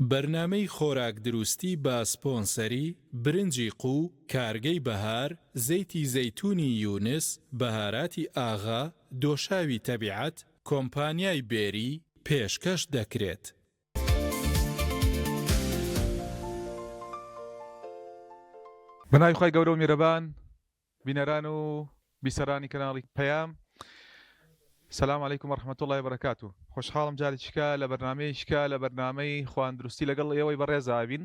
بەرنامەی خۆراک دروستی بە سپۆنسەری، برنجی قوو، کارگەی بەهار، زەیتی زەیتونی یونس، بەهاراتی ئاغا، دۆشاوی تەبیعەت، کۆمپانیای بێری، پێشکەش دەکرێت. بەناوی خوای گەورە و میرەبان بینەران و بیسەرانی کەناڵی پەیام سلام علیکم و رحمة اللە وبرکاته خۆشحاڵم جارێکیکە لە بەرنامەیەکیکە لە بەرنامەی خواندروستی لەگەڵ ئێوەی بەڕێزابین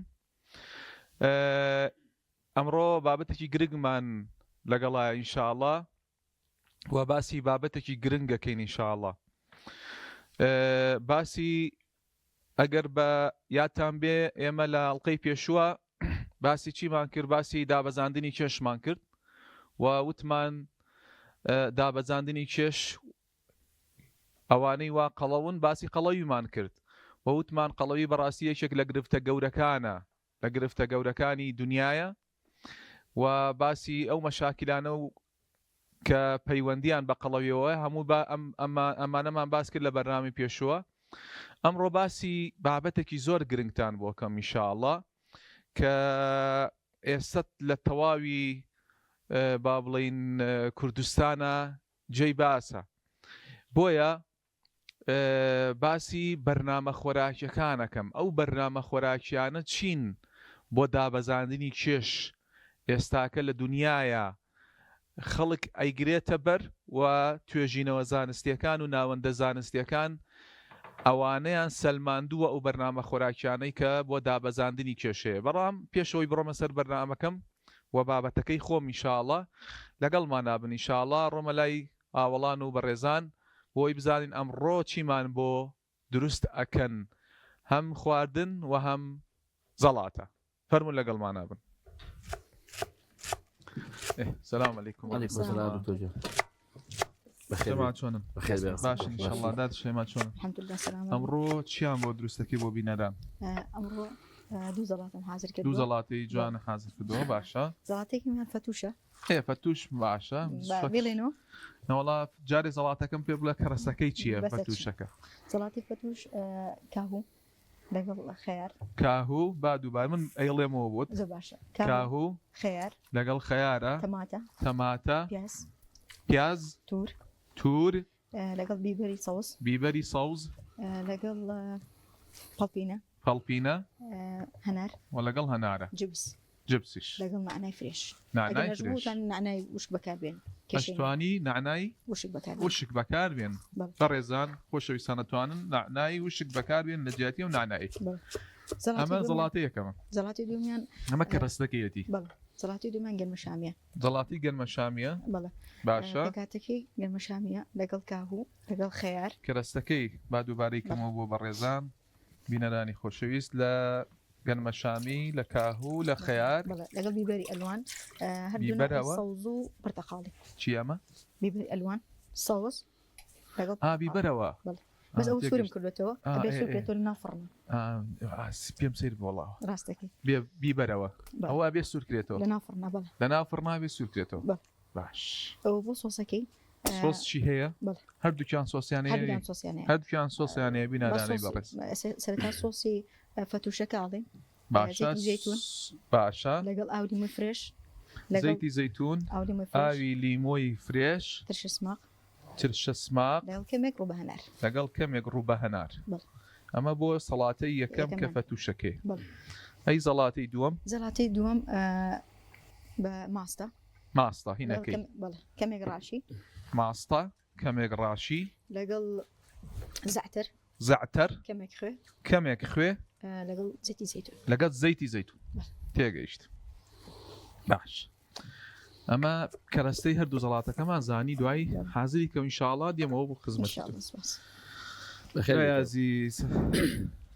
ئەمڕۆ بابەتێکی گرنگمان لەگەڵا ئینشاءاللە و باسی بابەتێکی گرنگەکەین ئینشاءاللە باسی ئەگەر بە یادتان بێ ئێمە لە ئەڵلقەی پێشووە باسی چیمان کرد باسی دابەزاندنی کێشمان کرد و وتمان دابەزاندنی کێش ئەوانەی وا قەڵەون باسی قەڵەویمان کرد و وتمان قەڵەوی بەڕاستی یەکێک لە گرفتە گەورەکانە لە گرفتە گەورەکانی دنیاە و باسی ئەو مەشاکیلانە و کە پەیوەندیان بە قەڵەویەوە هەموو با ئەم ئەمانەمان باس کرد لە بەرنامی پێشووە ئەمڕۆ باسی بابەتێکی زۆر گرنگتان بۆکەم ئینشاءاللە کە ئێستا لە تەواوی با بڵین کوردستانە جێی باسە بۆیە باسی بەرنامە خۆراکیەکان ئەکەم ئەو بەرنامە خۆراکیانە چین بۆ دابەزاندنی کێش ئێستاکە لە دونیایا خەڵک ئەیگرێتە بەر و توێژینەوە زانستیەکان و ناوەندە زانستیەکان ئەوانەیان سەلماندووە ئەو بەرنامە خۆراکیانەی کە بۆ دابەزاندنی کێشەیە بەڵام پێشەوەی بڕۆمە سەر بەرنامەکەم و بابەتەکەی خۆم ئینشاڵا لەگەڵمانا بن ئینشاڵا ڕۆمە لای ئاوەڵان و بەڕێزان بۆی بزانین ئەمڕۆ چیمان بۆ دروست ئەکەن هەم خواردن و هەم زەڵاتە فەرموون لەگەڵمانا بن. سلام علیکم علیکم السلام دکتۆر جان شێما چۆنن باش انشاءالله داد شێما چۆن ئەمڕۆ چیان بۆ دروستەکەی بۆ بینەران ئەمڕۆ دوو زەڵاتم حاضر کرد دوو زەڵاتی جوان حاضر کردەوە باشە زەڵاتێکیمان فەتوشە ئێ فەتوش باشە بڵێنەوە نەوەڵا جارێ زەڵاتەکەم پێ بڵێ کەرەسەکەی چییە فەتوشەکە زەڵاتی فەتوش کاهوو لەگەڵ خەیار کاهوو با دووبار من ئەیڵێمەوە بۆت زۆر باشە کاهوو خەیار لەگەڵ خەیارە تەماتە تەماتە پیاز پیاز تور تور لەگەڵ بیبەری سەوز بیبەری سەوز لەگەڵ پەڵپینە پەڵپینە هەنار و لەگەڵ هەنارە جبس جبسیش لەگەڵ نەعنای fresh نەعنای fresh نەعنای وشک بەکاربێن ئەشتوانی نەعنای وشک بەکار وشک بەکاربێن بەڕێزان خۆشەویستان ئەتوانن نەعنای وشک بەکاربێن لە جیاتی ئەو نەعنای ئەمە زەڵاتە یەکەمە زەڵاتی دومیان ئەمە کەرەستەکەیەتی بەڵێ زەڵاتی دومیان گەرمەشامیە زەڵاتی گەرمەشامیە بەڵێ باشە کاتەکەی گەرمەشامیە لەگەڵ کاهوو لەگەڵ خەیار کەرەستەکەی با دووبارەی کەمەوە بۆ بەڕێزان بینەرانی خۆشەویست لە گەنمەشامی لە کاهوو لە خەیار لەگەڵ بیبەری ئەلوان هەردوو سەوز و پرتەقاڵی چی ئەمە بیبەری ئەلوان سەوز لەگەڵ بیبەرەوە بەس ئەو سوورم کردوێتەوە ئەبێ سوور کرێتەوە لە ناو فڕنە پێم سیر بۆڵا ڕاستەکەی بیبەرەوە ئەوە بێ سوور کرێتەوە لە ناو فڕنە بەڵێ لە ناو فڕنا بێ سوور کرێتەوە باش ئەوە بۆ سۆسەکەی سۆس چی هەیە هەردووکیان سۆسیان هەردووکیان سۆسیان هەیە بینارانەی بەڕێز سەرەتا سۆسی فەتوشەکە ئەڵێن باشە زەیتون باشە لەگەڵ ئاوی لیمۆی fresh زەیتی زەیتون ئاوی لیمۆی fresh ترشە سماق ترشە سماق لەگەڵ کەمێک ڕوو بە هەنار لەگەڵ کەمێک ڕوو بە هەنار ئەمە بۆ سەڵاتەی یەکەم کە فەتوشەکەی ئەی زەڵاتەی دووەم زەڵاتەی دووەم بە ماستە ماستە هینەکەی بەڵێ کەمێک ڕاشی ماستە کەمێک ڕاشی لەگەڵ زەعتەر زەعتەر کەمێک خوێ کەمێک خوێ لەگەڵ زەیتی زەیتون لەگەڵ زەیتی زەیتون تێگەیشت باش ئەمە کەرەستەی هەردوو زەڵاتەکەمان زانی دوای حازری کەم ئینشاءاللە دێمەوە بۆ خزمەت عزیز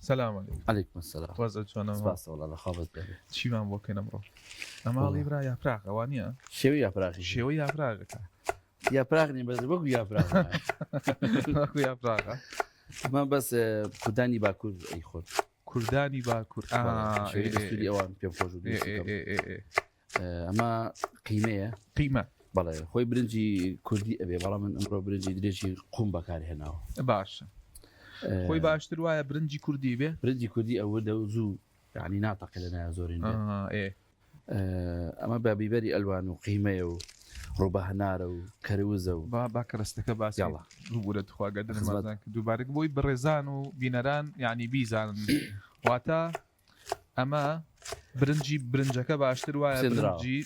سلام علیکم علیکم السلام وەزع چۆنە سپاس وەڵا لە خوا بەس بێ چیمان بۆ کەین ئەمڕۆ ئەماڵی برا یاپراغە وا نییە شێوی یاپراغی شێوەی یاپراغەکە یاپراغ نی بەس وەکو یاپراغ وەکو یاپراغە ئەمە بەس کوردانی باکوور ئەیخۆن کوردانی باکوور دەستوری ئەوان پێم خۆش و ئەمە قیمەیە قیمە بەڵێ خۆی برنجی کوردی ئەبێ بەڵام من ئەمڕۆ برنجی درێژی قوم بەکارهێناوە باشە. خۆی باشتر وایە برنجی کوردی بێ؟ برنجی کوردی ئەوردە و زوو یعنی ناتەقێ لە نایا زۆرین بێ. ئەمە بە بیبەری ئەلوان و قیمەیە و ڕووبە هەنارە و کەروزە و. با با کەرەستەکە باسی یاڵا. ببورە تخوا گەردنم خزمەت. مازان کرد دووبارە بۆی بەڕێزان و بینەران یعنی بیزانن واتە ئەمە برنجی برنجەکە باشتر وایە خوسێندراوە. برنجی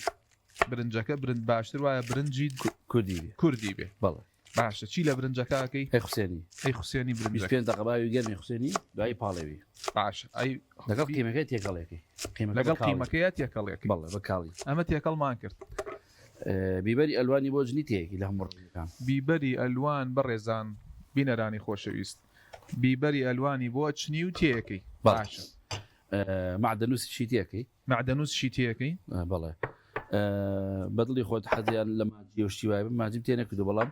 برنجەکە برنج باشتر وایە برنجی کوردی بێ. کوردی بێ بەڵێ. باشە چی لە برنجەکە ئەکەی؟ ئەی خوسێنی. ئەی خوسێنی برنجەکە. 25 دەقە باوی گەرمی خوسێنی دوایی پاڵێوی. باشە ئەی لەگەڵ قیمەکەی تێکەڵێکەی. قیمەکە لەگەڵ بە کاڵی. قیمەکەیە تێکەڵێکەی. بەڵێ بە کاڵی. ئەمە تێکەڵمان کرد. بیبەری ئەلوانی بۆ جنی تێیەکی لە هەموو ڕەنگەکان. بیبەری ئەلوان بەڕێزان بینەرانی خۆشەویست بیبەری ئەلوانی بۆ ئەچنی و تێیەکەی. بەڵێ. باشە. مەعدەنووسیشی تێکەی. مەعدەنووس شی تێکەی؟ بەڵێ بەدڵی خۆت حەزیان لە ماجی و شتی وایە ماجیم تێ نەکردو بەڵام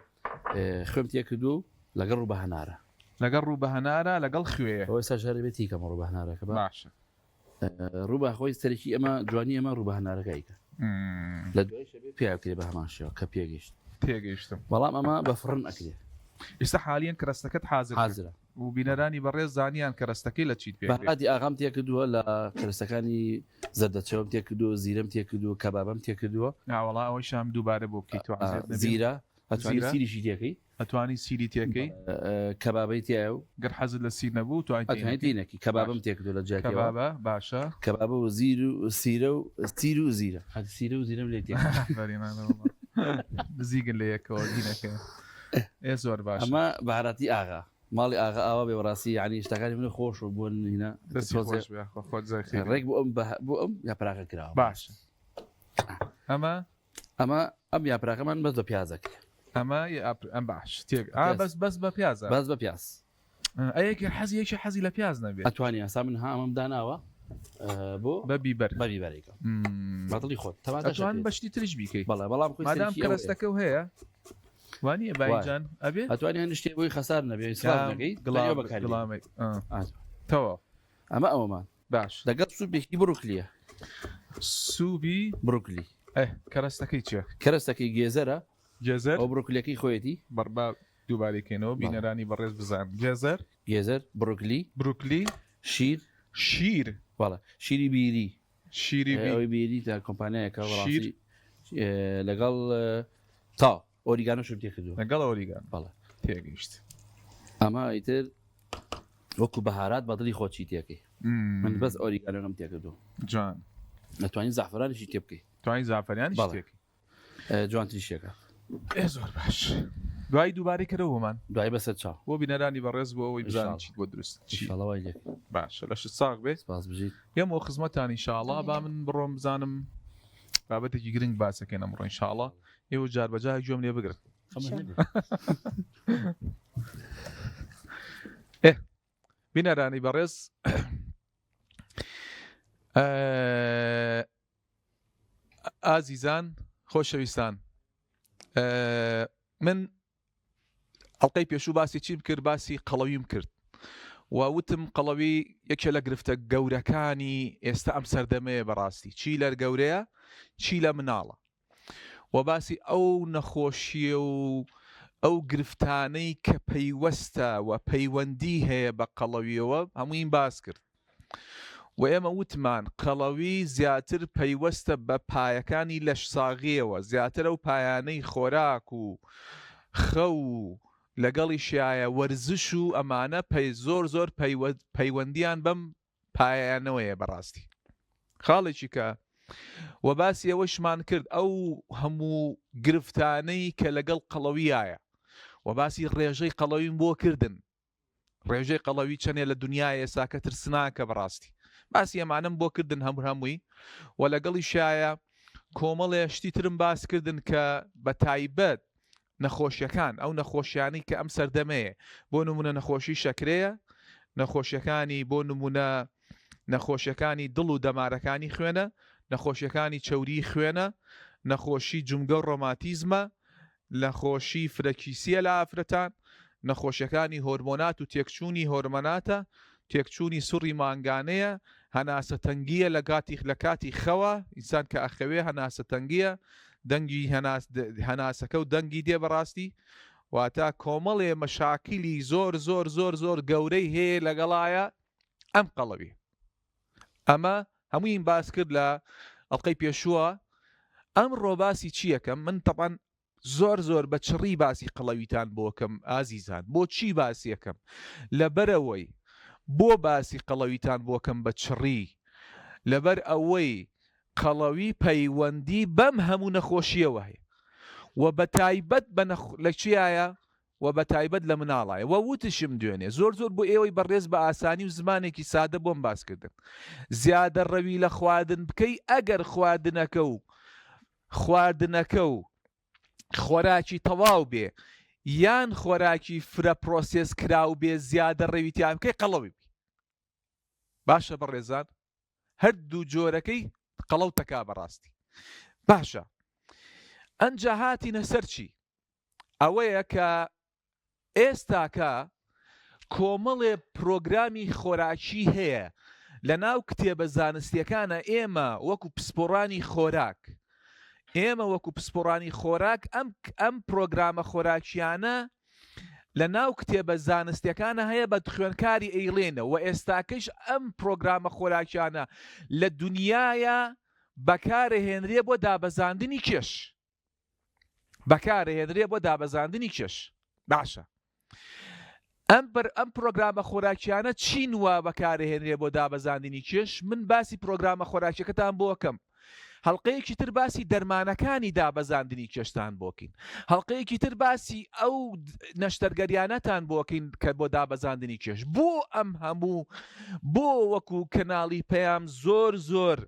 خوێم تێ کردو لەگەڵ ڕوو بە هەنارە لەگەڵ ڕوو بە هەنارە لەگەڵ خوێ ئەوە سا ژەرە بێت تیکەم ڕوو بە هەنارەکە باشە ڕوو بە خۆی سەرەکی ئەمە جوانی ئەمە ڕوو بە هەنارەکەیکە لە دوای شەبێ پیاکرێ بە هەمان شێوە کە پێگەیشت تێگەیشتم بەڵام ئەمە بە فڕن ئەکرێ ئێستا حالیان کەرەستەکەت حازر حازرە و بینەرانی بەڕێز زانیان کەرەستەکەی لە چیت پێک دێت. بەهاراتی ئاغام تێکردووە لە کەرەستەکانی زەردەچەوەم تێکردووە زیرەم تێکردووە کەبابم تێکردووە. ناوەڵا ئەوەیشام دووبارە بۆ بکەی تۆ عەزێت نەبێ. زیرە ئەتوانی زیرە؟ سیریشی تێکەی. ئەتوانی سیری تێکەی. کەبابەی تیایە و. گەر حەزت لە سیر نەبوو توانی تێی ئەتوانی نەکەی. تێی نەکەی کەبابم باشە. تێکردووە لە جیاتیەوە. کەبابە باشە. کەبابە و زیر و سیرە و سیر و زیرە. هەر سیرە و زیرەم لێ تێکرد. بەرێمانە وەڵا. نزیکن لە یەکەوە دینەکە. ئێ زۆر باشە. ئەمە بەهاراتی ئاغا. ماڵی ئاغا ئاوا بێ بەڕاستی یعنی شتەکانی من خۆش و بۆن هینا دەستی خۆش بێ خۆت زۆر خێر ڕێک بۆ ئەم بۆ ئەم یاپراغە کراوە باش ئەمە ئەمە ئەم یاپراغەمان بەس بە پیازەکە ئەمە ئەم باش تێک بەس بەس بە پیازە بەس بە پیاز ئەیەکی حەزی یەکی حەزی لە پیاز نەبێت ئەتوانی ئاسا من ها ئەمەم داناوە بۆ بە بیبەر بە بیبەرێکە بەدڵی خۆت تەوان بەشتی تریش بیکەی بەڵێ بەڵام مادام کەرەستەکە و هەیە وانیە بایجان ئەبێ ئەتوانی هەند شتێ بۆی خەسار نەبێ ئیسراف نەکەی گڵامێک تەواو ئەمە ئەوەمان باش لەگەڵ سوپێکی بڕوکلیە سوبی بڕوکلی کەرەستەکەی چیە کەرەستەکەی گێزەرە گێزەر ئەو بڕوکلەکەی خۆیەتی بەربا دووبارەکەینەوە بینەرانی بەڕێز بزان گێزەر گێزەر بڕوکلی بروکلی شیر شیر بەڵێ شیری بیری شیری ئەوەی بیری تا کۆمپانیایەکە بەڕاستی لەگەڵ تا ئۆریگانۆشم تێکردووە لەگەڵ ئۆریگان بەڵێ تێگەیشت ئەمە ئیتر وەکو بەهارات بەدڵی خۆچی تێکەی من بەس ئۆریگانۆم تێکردو جوان دەتوانین زعفرانیشی تێ بکەی توانین زعفرانیش تێکەی جوانتری شێکە ئێ زۆر باش دوایی دووبارەی کەرەوە بۆمان دوای بەسەر چاو بۆ بینەرانی بەڕێز بۆ ئەوەی بزانن چیت بۆ دروست چی وای لێ باشە لەشت ساغ بێ سپاس بژیت ئێمە خزمەتان ئینشاءڵا با من بڕۆم بزانم بابەتێکی گرنگ باسەکەین ئەمڕۆ ئینشاءڵا ئێوە جار بەجار گوێم لێ بگرن ئێ بینەرانی بەڕێز ئازیزان خۆشەویستان من ئەڵلقەی پێشوو باسی چیم کرد باسی قەڵەویم کرد و وتم قەڵەوی یەکێ لە گرفتە گەورەکانی ئێستا ئەم سەردەمەیە بەڕاستی چی لە گەورەیە چی لە مناڵە و باسی ئەو نەخۆشیە و ئەو گرفتانەی کە پەیوەستە و پەیوەندی هەیە بە قەڵەویەوە هەموویم باس کرد و ئێمە وتمان قەڵەوی زیاتر پەیوەستە بە پایەکانی لەشساغییەوە، زیاتر ئەو پایانەی خۆراک و خەو و لەگەڵیشیایە وەرزش و ئەمانە پەی زۆر زۆر پەیوەندیان بەم پایانەوەیە بەڕاستی خاڵێکی کە و باسی ئەوەشمان کرد ئەو هەموو گرفتانەی کە لەگەڵ قەڵەویایە و باسی ڕێژەی قەڵەویم بۆ کردن ڕێژەی قەڵەوی چەنێ لە دنیای ئێساکە ترسناکە بەڕاستی باسی ئەمانەم بۆ کردن هەموو هەمووی و لەگەڵیشایە کۆمەڵێ شتی ترم باس کردن کە بە تایبەت نەخۆشیەکان ئەو نەخۆشیانی کە ئەم سەردەمەیە بۆ نمونە نەخۆشی شەکرەیە نەخۆشیەکانی بۆ نمونە نەخۆشیەکانی دڵ و دەمارەکانی خوێنە نەخۆشیەکانی چەوری خوێنە نەخۆشی جومگە و ڕۆماتیزمە نەخۆشی فرەکیسییە لە ئافرەتان، نەخۆشیەکانی هۆرمۆنات و تێکچوونی هۆرمەناتە، تێکچوونی سوڕی مانگانەیە، هەناسە تەنگییە لە کاتی لە کاتی خەوە، ئینسان کە ئەخەوێ هەناسە تەنگییە، دەنگی هەناسەکە و دەنگی دێ بەڕاستی. واتە کۆمەڵێ مەشاکیلی زۆر زۆر زۆر زۆر گەورەی هەیە لەگەڵایە ئەم قەڵەوی. ئەمە هەموویم باس کرد لە ئەڵلقەی پێشووە. ئەمڕۆ باسی چیەکەم من؟ تەبعەن زۆر زۆر بە چڕی باسی قەڵەویتان بۆکەم ئازیزان. بۆچی باسیەکەم؟ لەبەرئەوەی بۆ باسی قەڵەویتان بۆکەم بە چڕی؟ لەبەر ئەوەی قەڵەوی پەیوەندی بەم هەموو نەخۆشیەوە هەیە و بە تایبەت بە لە چیایە و بە تایبەت لە مناڵایە. وە وتشم دوێنێ زۆر زۆر بۆ ئێوەی بەڕێز بە ئاسانی و زمانێکی سادە بۆم باس کردن زیادە ڕەوی لە خواردن بکەی ئەگەر خواردنەکە و خواردنەکە و خۆراکی تەواو بێ یان خۆراکی فرە پرۆسێس کراو بێ زیادە ڕەوی تیا بکەی قەڵەوی بی. باشە بەڕێزان هەردوو جۆرەکەی قەڵەو تەکا بەڕاستی. باشە ئەنجا هاتینە سەر چی؟ ئەوەیە کە ئێستاکە کۆمەڵێ پرۆگرامی خۆراکی هەیە لە ناو کتێبە زانستیەکانە ئێمە وەکو پسپۆڕانی خۆراک ئێمە وەکو پسپۆڕانی خۆراک ئەم ئەم پرۆگرامە خۆراکیانە لە ناو کتێبە زانستیەکانە هەیە بە خوێنکاری ئەیڵێنە و ئێستاکەش ئەم پرۆگرامە خۆراکیانە لە دنیاە بەکارهێنرێ بۆ دابەزاندنی کێش بەکارهێنرێ بۆ دابەزاندنی کێش. باشە ئەم بەر ئەم پرۆگرامە خۆراکیانە چین وا بەکارهێنرێ بۆ دابەزاندنی کێش؟ من باسی پرۆگرامە خۆراکیەکەتان بۆکەم هەڵلقەیەکی تر باسی دەرمانەکانی دابەزاندنی کێشتان بۆکەین هەڵلقەیەکی تر باسی ئەو نەشتەرگەریانەتان بۆکەین کە بۆ دابەزاندنی کێش بۆ ئەم هەموو بۆ وەکو کەناڵی پەیام زۆر زۆر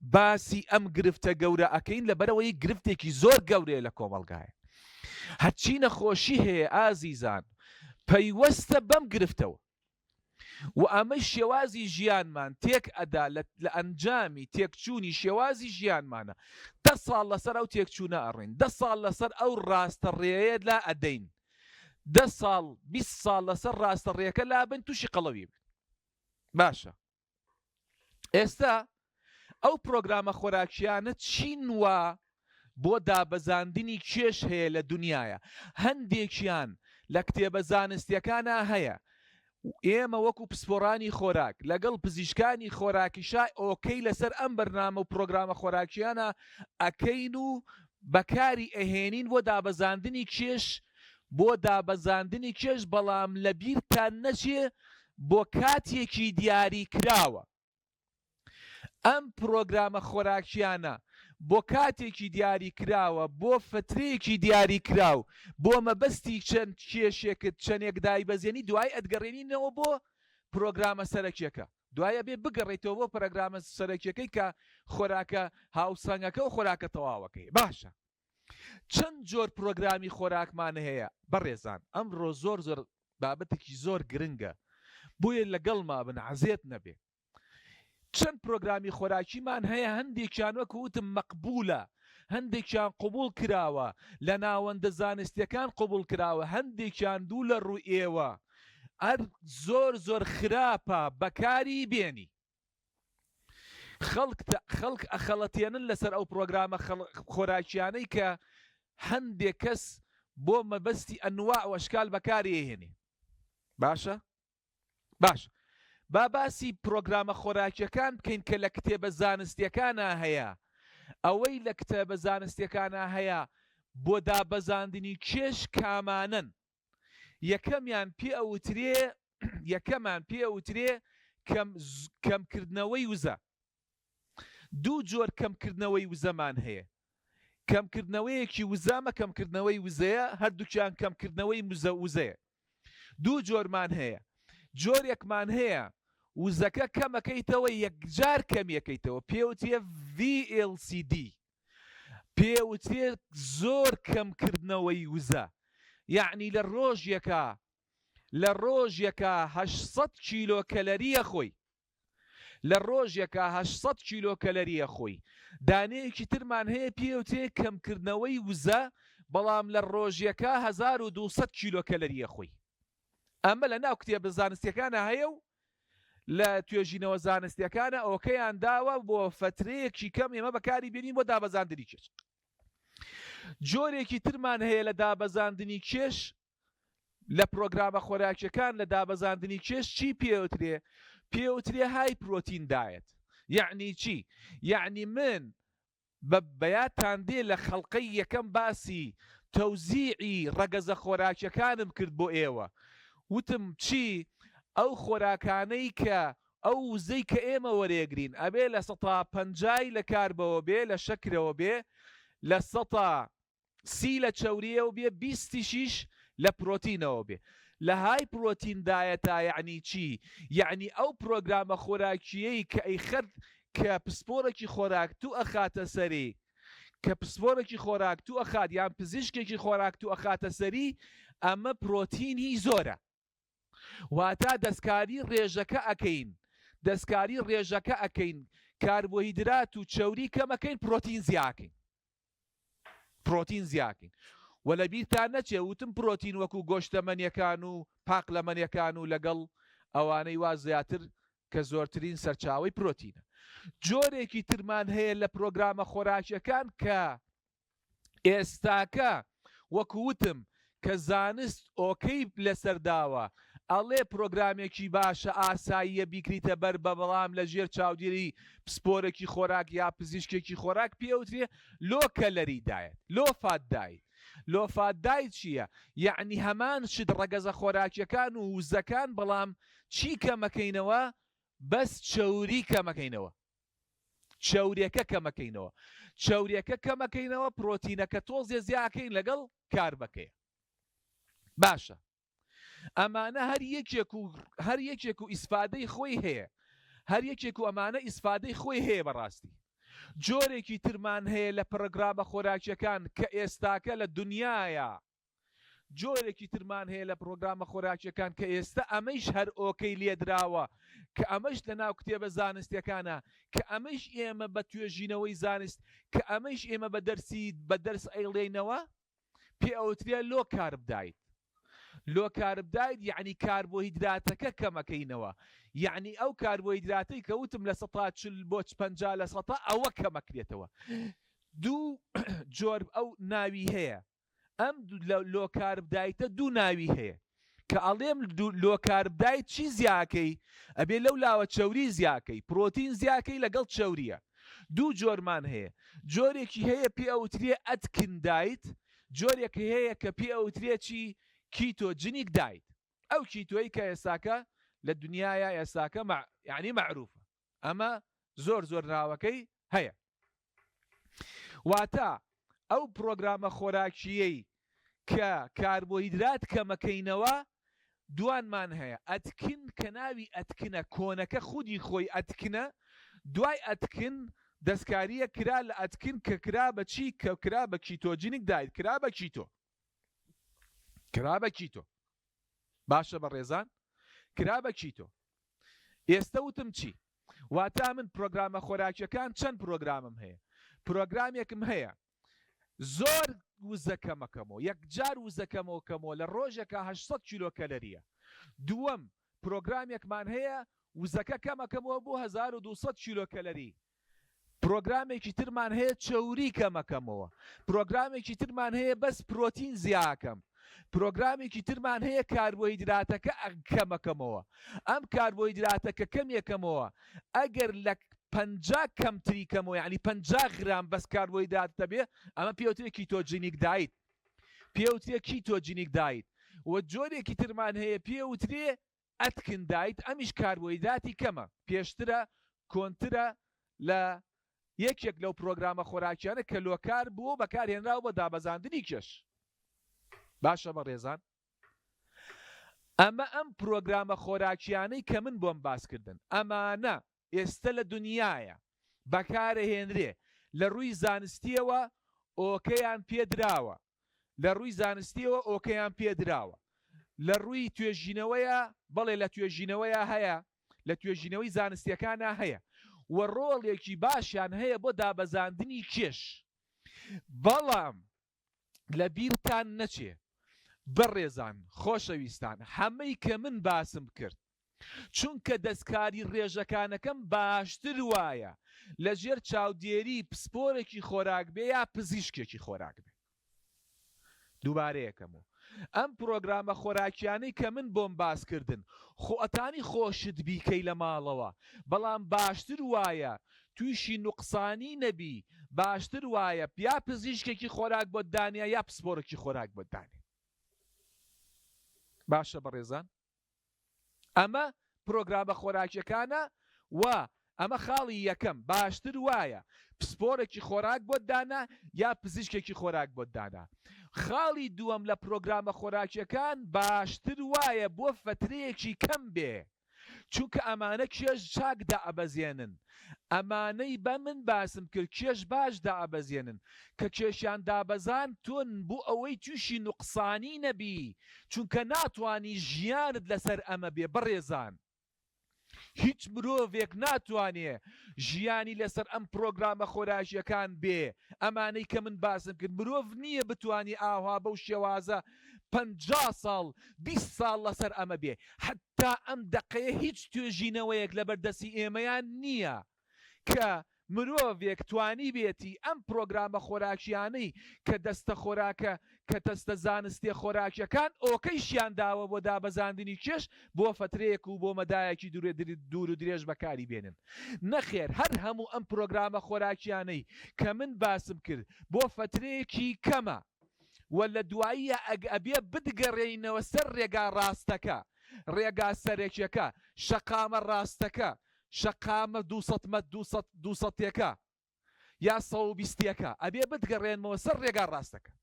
باسی ئەم گرفتە گەورە ئەکەین لەبەرئەوەی گرفتێکی زۆر گەورەیە لە کۆمەڵگایە هەرچی نەخۆشی هەیە ئازیزان پەیوەستە بەم گرفتەوە و ئەمەی شێوازی ژیانمان تێک ئەدا لە ئەنجامی تێکچوونی شێوازی ژیانمانە دە ساڵ لەسەر ئەو تێکچوونە ئەڕۆین دە ساڵ لەسەر ئەو ڕاستە ڕێیە لا ئەدەین دە ساڵ 20 ساڵ لەسەر ڕاستە ڕێکە لابن تووشی قەڵەوی بن باشە ئێستا ئەو پرۆگرامە خۆراکیانە چین وا بۆ دابەزاندنی کێش هەیە لە دنیاە هەندێکیان لە کتێبە زانستیەکانە هەیە ئێمە وەکو پسپۆرانی خۆراک لەگەڵ پزیشکانی خۆراکیشا okay لەسەر ئەم بەرنامە و پرۆگرامە خۆراکیانە ئەکەین و بەکاری ئەهێنین بۆ دابەزاندنی کێش بۆ دابەزاندنی کێش بەڵام لەبیرتان نەچێ بۆ کاتێکی دیاری کراوە ئەم پرۆگرامە خۆراکیانە بۆ کاتێکی دیاری کراوە بۆ فترەیەکی دیاری کراو بۆ مەبەستی چەند کێشێکت چەندێک دایبەزێنی دوای ئەتگەڕێنینەوە بۆ پرۆگرامە سەرەکیەکە دوای ئەبێ بگەڕێیتەوە بۆ پرۆگرامە سەرەکیەکەی کە خۆراکە هاوسەنگەکە و خۆراکە تەواوەکەی باشە چەند جۆر پرۆگرامی خۆراکمان هەیە بەڕێزان ئەمڕۆ زۆر زۆر بابەتێکی زۆر گرنگە بۆیە لەگەڵما بن عەزێت نەبێ چەند پرۆگرامی خۆراکیمان هەیە هەندێکیان وەکو وتم مەقبولە هەندێکیان قبوڵ کراوە لە ناوەندە زانستیەکان قبوڵ کراوە هەندێکیان دوو لە ڕوو ئێوە ئەر زۆر زۆر خراپە بەکاری بێنی خەڵک خەڵک ئەخەڵەتێنن لەسەر ئەو پرۆگرامە خۆراکیانەی کە هەندێک کەس بۆ مەبەستی ئەنواع و ئەشکال بەکاری ئەهێنێ باشە باش با باسی پرۆگرامە خۆراکیەکان بکەین کە لە کتێبە زانستیەکانە هەیە ئەوەی لە کتێبە زانستیەکانە هەیە بۆ دابەزاندنی کێش کامانەن یەکەمیان پێ ئەوترێ یەکەمان پێ ئەوترێ کەم کەمکردنەوەی وزە. دوو جۆر کەمکردنەوەی وزەمان هەیە. کەمکردنەوەیەکی وزە ئەمە کەمکردنەوەی وزەیە هەردووکیان کەمکردنەوەی مزە وزەیە. دوو جۆرمان هەیە. جۆرێکمان هەیە وزەکە کەمەکەیتەوە یەکجار کەمیەکەیتەوە پێوترێ VLCD. پێوترێت زۆر کەم کردنەوەی وزە یەعنی لە ڕۆژێکا لە ڕۆژێکا 800 کیلۆ کەلەریە خۆی لە ڕۆژێکا 800 کیلۆ کەلەریە خۆی دانەیەکی ترمان هەیە پێوترێ کەمکردنەوەی وزە بەڵام لە ڕۆژێکا 1200 کیلۆ کەلەریە خۆی ئەمە لە ناو کتێبە زانستیەکانە هەیە و لە توێژینەوە زانستیەکانە okay یان داوە بۆ فەترەیەکی کەم ئێمە بەکاری بێنین بۆ دابەزاندنی کێش. جۆرێکی ترمان هەیە لە دابەزاندنی کێش. لە پرۆگرامە خۆراکیەکان لە دابەزاندنی کێش چی پێوترێ؟ پێوترێ high protein diet. یەعنی چی؟ یەعنی من بە بەیادتان دێ لە خەڵقەی یەکەم باسی تەوزیعی ڕەگەزە خۆراکیەکانم کرد بۆ ئێوە وتم چی؟ ئەو خۆراکانەی کە ئەو وزەی کە ئێمە وەرێگرین ئەبێ لە سەتا پەنجای لە کاربەوە بێ لە شەکرەوە بێ لە سەتا سی لە چەوریەوە بێ بیستیشیش لە پرۆتینەوە بێ لە high protein diet ا یەعنی چی یەعنی ئەو پرۆگرامە خۆراکیەی کە ئەیخەت کە پسپۆرێکی خۆراک تو ئەخاتە سەری کە پسپۆرێکی خۆراک تو ئەخات یان پزیشکێکی خۆراک تو ئەخاتە سەری ئەمە پرۆتینی زۆرە واتا دەستکاری ڕێژەکە ئەکەین دەستکاری ڕێژەکە ئەکەین کاربۆهیدرات و چەوری کەمەکەین پرۆتین زیاکەین پرۆتین زیاکەین وە لەبیرتان نەچێ وتم پرۆتین وەکو گۆشتەمەنیەکان و پاقلەمەنیەکان و لەگەڵ ئەوانەی وا زیاتر کە زۆرترین سەرچاوەی پرۆتینە. جۆرێکی ترمان هەیە لە پرۆگرامە خۆراکیەکان کە ئێستاکە وەکو وتم کە زانست okay لەسەر داوە ئەڵێ پرۆگرامێکی باشە ئاساییە بیکریتە بەر بە بەڵام لە ژێر چاودێری پسپۆرێکی خۆراک یا پزیشکێکی خۆراک پێ ئەوترێ low calorie diet low fat diet low fat diet چییە یەعنی هەمان شت ڕەگەزە خۆراکیەکان و وزەکان بەڵام چی کەمەکەینەوە بەس چەوری کەمەکەینەوە چەوریەکە کەمەکەینەوە چەوریەکە کەمەکەینەوە پرۆتینەکە تۆزێ زیاکەین لەگەڵ کاربەکەیە باشە ئەمانە هەر یەکێک و هەر یەکێک و ئیسفادەی خۆی هەیە هەر یەکێک و ئەمانە ئیسفادەی خۆی هەیە بەڕاستی جۆرێکی ترمان هەیە لە پرۆگرامە خۆراکیەکان کە ئێستاکە لە دنیاە جۆرێکی ترمان هەیە لە پرۆگرامە خۆراکیەکان کە ئێستە ئەمەیش هەر okay لێدراوە کە ئەمەش لە ناو کتێبە زانستیەکانە کە ئەمەیش ئێمە بە توێژینەوەی زانست کە ئەمەیش ئێمە بە دەرسی بە دەرس ئەیڵێینەوە پێ ئەوترێ low carb diet low carb diet یەعنی کاربۆهیدراتەکە کەمەکەینەوە یەعنی ئەو کاربۆهیدراتەی کە وتم لە سەتا چل بۆ 50 لە سەتا ئەوە کەمەکرێتەوە دوو جۆر ئەو ناوی هەیە ئەم low carb diet ە دوو ناوی هەیە کە ئەڵێم low carb diet چی زیاکەی ئەبێ لەو لاوە چەوری زیاکەی پرۆتین زیاکەی لەگەڵ چەوریە دوو جۆرمان هەیە جۆرێکی هەیە پێ ئەوترێ Atkins diet جۆرێک هەیە کە پێ ئەوترێ چی ketogenic diet ئەو کیتۆی کە ئێستاکە لە دنیاە ئێستاکە یعنی مەعروفە ئەمە زۆر زۆر ناوەکەی هەیە واتە ئەو پرۆگرامە خۆراکییەی کە کاربۆهیدرات کەمەکەینەوە دوانمان هەیە Atkins کە ناوی Atkins ە کۆنەکە خودی خۆی Atkins ە دوای Atkins دەستکاریە کرا لە Atkins کە کرا بە چی کە کرا بە ketogenic diet کرا بە کیتۆ کرا بە کیتۆ باشە بەڕێزان کرا بە کیتۆ ئێستە وتم چی؟ واتا من پرۆگرامە خۆراکیەکان چەند پرۆگرامم هەیە پرۆگرامێکم هەیە زۆر وزە کەمەکەمەوە یەکجار وزە کەمەوەکەمەوە لە ڕۆژێکا 800 کیلۆ کەلەریە دووەم پرۆگرامێکمان هەیە وزەکە کەمەکەمەوە بۆ 1200 کیلۆ کەلەری پرۆگرامێکی ترمان هەیە چەوری کەمەکەمەوە، پرۆگرامێکی ترمان هەیە بەس پرۆتین زیاکەم، پرۆگرامێکی ترمان هەیە کاربۆهیدراتەکە کەمەکەمەوە، ئەم کاربۆهیدراتە کە کەمیەکەمەوە ئەگەر لە 50 کەمتری کەمەوە یعنی 50 غرام بەس کاربۆهیدرات دەبێ ئەمە پێوترێ ketogenic diet پێوترێ ketogenic diet و جۆرێکی ترمان هەیە پێوترێ Atkins diet ئەمیش کاربۆهیدراتی کەمە، پێشترە، کۆنترە لە یەکێک لەو پرۆگرامە خۆراکیانە کە low carb بووە و بەکارهێنراوە بۆ دابەزاندنی کێش. باشە بەڕێزان ئەمە ئەم پرۆگرامە خۆراکیانەی کە من بۆم باس کردن ئەمانە ئێستە لە دنیایە بەکارەهێنرێ لە ڕووی زانستیەوە okay یان پێدراوە لە ڕووی زانستیەوە okay یان پێدراوە لە ڕووی توێژینەوەیە بەڵێ لە توێژینەوەیە هەیە لە توێژینەوەی زانستیەکانە هەیە و ڕۆڵێکی باشیان هەیە بۆ دابەزاندنی کێش بەڵام لە بیرتان نەچێ بەڕێزان خۆشەویستان هەمەی کە من باسم کرد چونکە دەستکاری ڕێژەکانەکەم باشتر وایە لە ژێر چاودێری پسپۆرێکی خۆراک بێ یا پزیشکێکی خۆراک بێ. دووبارەیەکەمەوە. ئەم پرۆگرامە خۆراکیانەی کە من بۆم باس کردن خۆ ئەتانی خۆشت بیکەی لە ماڵەوە بەڵام باشتر وایە تویشی نوقسانی نەبی باشتر وایە یا پزیشکێکی خۆراک بۆت دانێ یا پسپۆرێکی خۆراک بۆت دانێ باشە بەڕێزان ئەمە پرۆگرامە خۆراکیەکانە و ئەمە خاڵی یەکەم باشتر وایە پسپۆرێکی خۆراک بۆت دانا یا پزیشکێکی خۆراک بۆت دانا خاڵی دووەم لە پرۆگرامە خۆراکیەکان باشتر وایە بۆ فەترەیەکی کەم بێ چونکە ئەمانە کێش چاک دائەبەزێنن ئەمانەی بە من باسم کرد کێش باش دائەبەزێنن کە کێشیان دابەزاند تۆن بۆ ئەوەی توشی نوقسانی نەبی چونکە ناتوانی ژیانت لەسەر ئەمە بێ بەڕێزان هیچ مرۆڤێک ناتوانێ ژیانی لەسەر ئەم پرۆگرامە خۆراکیەکان بێ ئەمانەی کە من باسم کرد مرۆڤ نییە بتوانی ئاوها بەو شێوازە 50 ساڵ 20 ساڵ لەسەر ئەمە بێ حتا ئەم دەقەیە هیچ توێژینەوەیەک لەبەر دەستی ئێمەیان نییە کە مرۆڤێک توانیبێتی ئەم پرۆگرامە خۆراکیانەی کە دەستە خۆراکە کە تەستە زانستیە خۆراکیەکان ئۆکەیشیان داوە بۆ دابەزاندنی کێش بۆ فەترەیەک و بۆ مەدایەکی دوور و درێژ بەکاری بێنن نەخێر هەر هەموو ئەم پرۆگرامە خۆراکیانەی کە من باسم کرد بۆ فەترەیەکی کەمە و لە دواییە ئەگ ئەبێ بتگەڕێینەوە سەر ڕێگا ڕاستەکە ڕێگا سەرەکیەکە شەقامە ڕاستەکە شەقامە دووسەد مەت دووسەد دووسەتێکە یا سەد و بیستیەکە ئەبێ بتگەڕێنمەوە سەر ڕێگا ڕاستەکە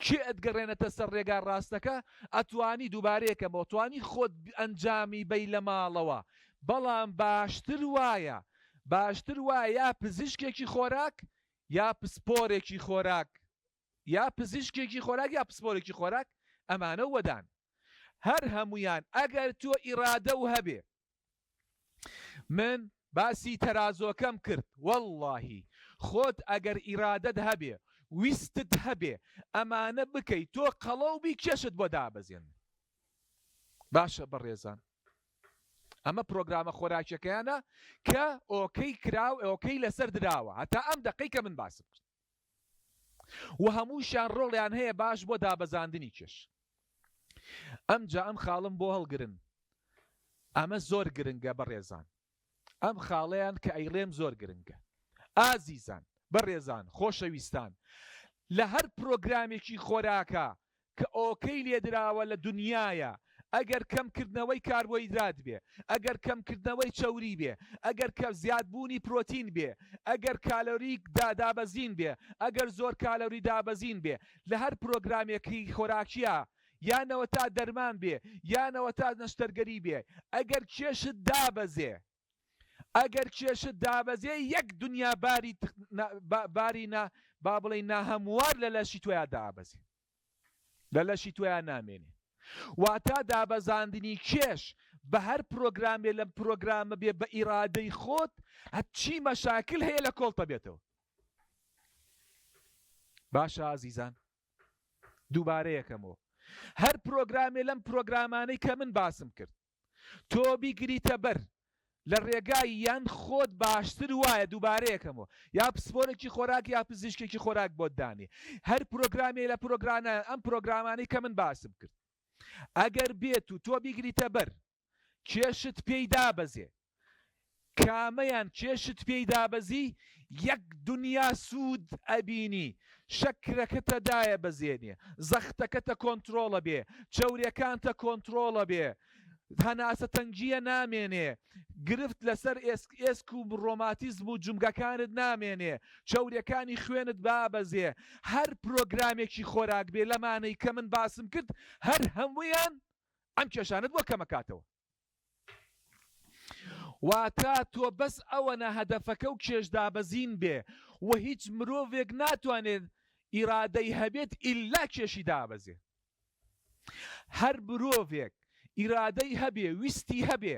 کێ ئەتگەڕێنێتە سەر ڕێگا ڕاستەکە ئەتوانی دووبارەیەکەمەوە توانی خۆت ئەنجامی بەی لە ماڵەوە بەڵام باشتر وایە باشتر وایە یا پزیشکێکی خۆراک یا پسپۆرێکی خۆراک یا پزیشکێکی خۆراک یا پسپۆرێکی خۆراک ئەمانە وەدان هەر هەموویان ئەگەر تۆ ئیرادە و هەبێ من باسی تەرازۆکەم کرد وەڵڵاهی خۆت ئەگەر ئیرادەت هەبێ ویستت هەبێ ئەمانە بکەی تۆ قەڵەو بی کێشت بۆ دابەزێن باشە بەڕێزان ئەمە پرۆگرامە خۆراکیەکەیانە کە ئۆکەی کراو ئۆکەی لەسەر دراوە هەتا ئەم دەقەی کە من باسم کرد و هەمووشیان ڕۆڵیان هەیە باش بۆ دابەزاندنی کێش ئەمجا ئەم خاڵم بۆ هەڵگرن ئەمە زۆر گرنگە بەڕێزان ئەم خاڵەیان کە ئەیڵێم زۆر گرنگە ئازیزان بەڕێزان خۆشەویستان لە هەر پرۆگرامێکی خۆراکە کە ئۆکەی لێدراوە لە دونیایا ئەگەر کەم کردنەوەی کاربۆهیدرات بێ ئەگەر کەم کردنەوەی چەوری بێ ئەگەر کە زیاد بوونی پرۆتین بێ ئەگەر کالۆری دا دابەزین بێ ئەگەر زۆر کالۆری دابەزین بێ لە هەر پرۆگرامێکی خۆراکیا یانەوەتا دەرمان بێ یانەوەتا نەشتەرگەری بێ ئەگەر کێشت دابەزێ ئەگەر کێشت دابەزێ یەک دنیا باری باری نا با بڵێین ناهەموار لە لەشی تۆیا دابەزێ لە لەشی تۆیا نامێنێ واتا دابەزاندنی کێش بە هەر پرۆگرامێ لەم پرۆگرامە بێ بە ئیرادەی خۆت هەرچی مەشاکل هەیە لە کۆڵتە بێتەوە باشە ئازیزان دووبارەیەکەمەوە هەر پرۆگرامێ لەم پرۆگرامانەی کە من باسم کرد تۆ بیگریتە بەر لە ڕێگای یان خۆت باشتر وایە دووبارەیەکەمەوە یا پسپۆرێکی خۆراک یا پزیشکێکی خۆراک بۆت دانێ هەر پرۆگرامێ لە پرۆگرانە ئەم پرۆگرامانەی کە من باسم کرد ئەگەر بێت و تۆ بیگریتە بەر کێشت پێی دابەزێ کامەیان کێشت پێی دابەزی یەک دونیا سوود ئەبینی شەکرەکەتە دایەبەزێنێ زەختەکەتە کۆنترۆڵە بێ چەورێکانتە کۆنترۆڵە بێ هەناسە تەنگیە نامێنێ گرفت لەسەر ئێسک ئێسک و ڕۆماتیزم و جومگەکانت نامێنێ چەورێکانی خوێنت بابەزێ هەر پرۆگرامێکی خۆراک بێ لەمانەی کە من باسم کرد هەر هەموویان ئەم کێشانەت بۆ کەمەکاتەوە. واتە تۆ بەس ئەوەنە هەدەفەکە و کێش دابەزین بێ و هیچ مرۆڤێک ناتوانێت ئیرادەی هەبێت ئیلا کێشی دابەزێ. هەر مرۆڤێک ئیرادەی هەبێ ویستی هەبێ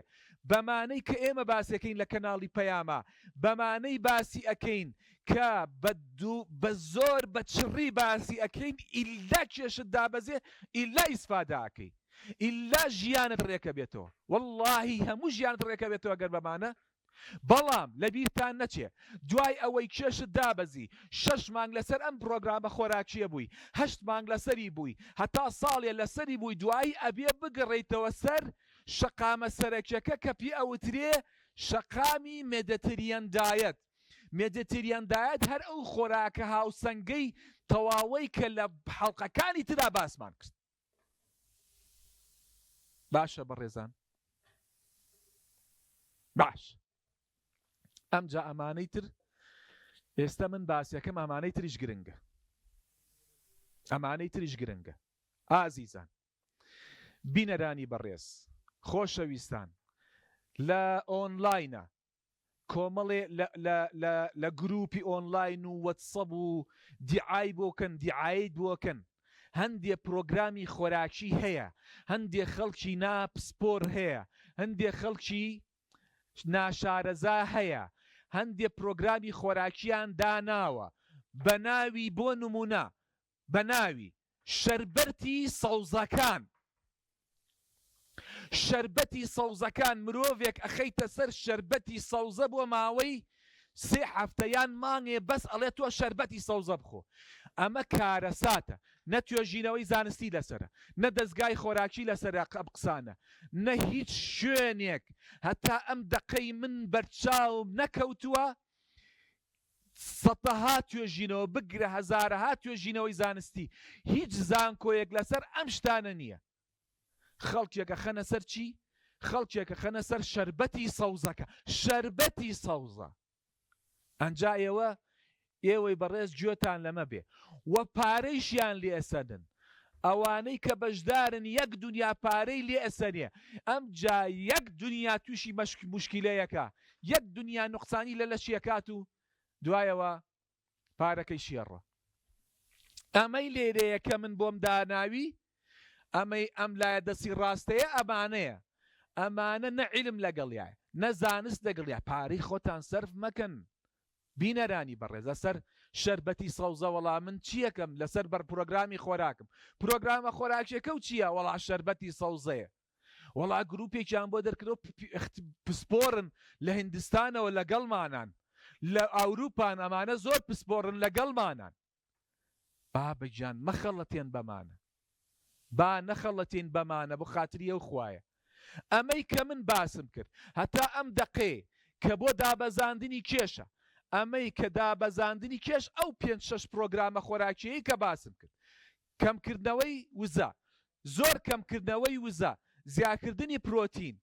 بەمانەی کە ئێمە باسێکەین لە کەناڵی پەیاما بەمانەی باسی ئەکەین کە بە دوو بە زۆر بە چڕی باسی ئەکەین ئیلا کێشت دابەزێ ئیلا ئیسفادە ئەکەی. ئیلا ژیانت ڕێکە بێتەوە وەڵاهی هەموو ژیانت ڕێکە بێتەوە گەر بەمانە. بەڵام لەبیرتان نەچێ دوای ئەوەی کێشت دابەزی شەش مانگ لەسەر ئەم پڕۆگرامە خۆراکیە بووی هەشت مانگ لەسەری بووی هەتا ساڵێ لەسەری بووی دوایی ئەبێ بگەڕێیتەوە سەر شەقامە سەرەکیەکە کە پێ ئەوترێ شەقامی Mediterranean diet Mediterranean diet هەر ئەو خۆراکە هاوسەنگەی تەواوەی کە لە حەڵقەکانی ترا باسمان کرد. باشە بەڕێزان باش ئەمجا ئەمانەی تر ئێستا من باسەکەم ئەمانەی تریش گرنگە ئەمانەی تریش گرنگە ئازیزان بینەرانی بەڕێز خۆشەویستان لە ئۆنلاینە کۆمەڵێ لە لە لە لە گروپی ئۆنلاین و وەتسەب و دیعای بۆ کەن دیعایەیت بۆ کەن هەندێ پرۆگرامی خۆراکی هەیە هەندێ خەڵکی نا پسپۆر هەیە هەندێ خەڵکی ناشارەزا هەیە هەندێ پرۆگرامی خۆراکیان داناوە بە ناوی بۆ نمونە بە ناوی شەربەرتی سەوزەکان شەربەتی سەوزەکان مرۆڤێک ئەخەیتە سەر شەربەتی سەوزە بۆ ماوەی سێ هەفتە یان مانگێ بەس ئەڵێ تۆ شەربەتی سەوزە بخۆ ئەمە کارەساتە نە توێژینەوەی زانستی لەسەرە نە دەزگای خۆراکی لەسەرە ئەم قسانە نە هیچ شوێنێک هەتا ئەم دەقەی من بەرچاوم نەکەوتووە سەتەها توێژینەوە بگرە هەزارەها توێژینەوەی زانستی هیچ زانکۆیەک لەسەر ئەم شتانە نییە خەڵکێک ئەخەنە سەر چی؟ خەڵکێک ئەخەنە سەر شەربەتی سەوزەکە شەربەتی سەوزە ئەنجا ئێوە ئێوەی بەڕێز گوێتان لەمە بێ و پارەیشیان لێ ئەسەنن ئەوانەی کە بەشدارن یەک دنیا پارەی لێ ئەسەنێ ئەمجا یەک دنیا تووشی مشکیلەیەکە یەک دنیا نوقسانی لە لەشی ئەکات و دوایەوە پارەکەی شێڕە ئەمەی لێرەیە کە من بۆم داناوی ئەمەی ئەم لایە دەستی ڕاستەیە ئەمانەیە ئەمانە نە عیلم لەگەڵیایە نە زانست لەگەڵیا پارەی خۆتان سەرف مەکەن بینەرانی بەڕێز لەسەر شەربەتی سەوزە وەڵا من چیەکەم لەسەر بەر پرۆگرامی خۆراکم پرۆگرامە خۆراکیەکە و چییە وەڵا شەربەتی سەوزەیە وەڵا گروپێکیان بۆ دەرکرد و پسپۆرن لە هندستانەوە لەگەڵمانان لە ئەوروپان ئەمانە زۆر پسپۆرن لەگەڵمانان بابە گیان مەخەڵەتێن بەمانە با نەخەڵەتێین بەمانە بۆ خاتری ئەو خوایە ئەمەی کە من باسم کرد هەتا ئەم دەقەی کە بۆ دابەزاندنی کێشە ئەمەی کە دابەزاندنی کێش ئەو پێنج شەش پرۆگرامە خۆراکیەی کە باسم کرد کەمکردنەوەی وزە زۆر کەمکردنەوەی وزە زیاکردنی پرۆتین